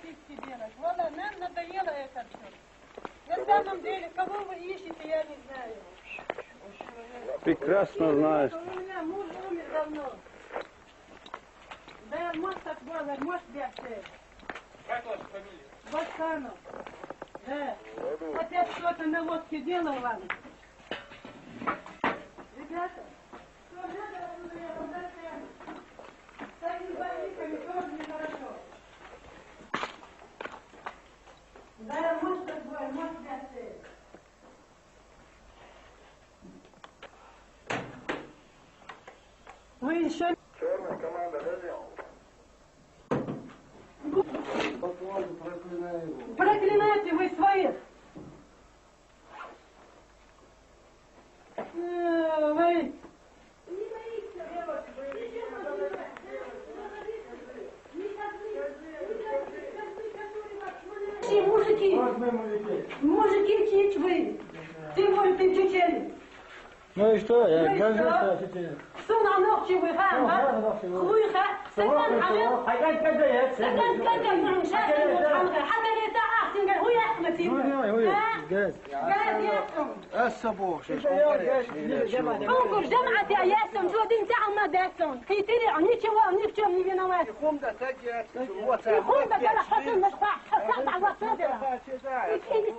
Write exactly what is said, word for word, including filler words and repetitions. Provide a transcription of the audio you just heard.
Птички делать. Валлах, нам надоело это все. На самом деле, кого вы ищете, я не знаю. Прекрасно знаешь. У меня муж умер давно. Да, может, так было, может, я все. Как ваша фамилия? Баксанов. Да. Опять что-то на лодке делал вам. Ребята, что надо, оттуда я вам достану. С такими больниками тоже нехорошо. Да, может, так было, может, я все. Вы еще... Черная команда, Леон. Проклинайте вы своих. Э, вы. Мужики, мужики, чуть вы. Тем более ты чуть. Ну и что? Я говорю, что я чуть. Сунан охчи вы, ха, ха. Хуй, ха. Саган, ха. Хаган када я? Саган када, ман шаган, ха. Хаган это ахсин, га, хуй ахматин. Хуй, хуй, хуй. Га? Газ. Газ ясун. Аса бохш. Конкурс, жамаат, я ясун, что один тяма ясун. Хитири, ничего, ни в чем не виноват. Хумда так я. И хумда гала хатун мадхва. Хасан, Аллах, садира. И, и,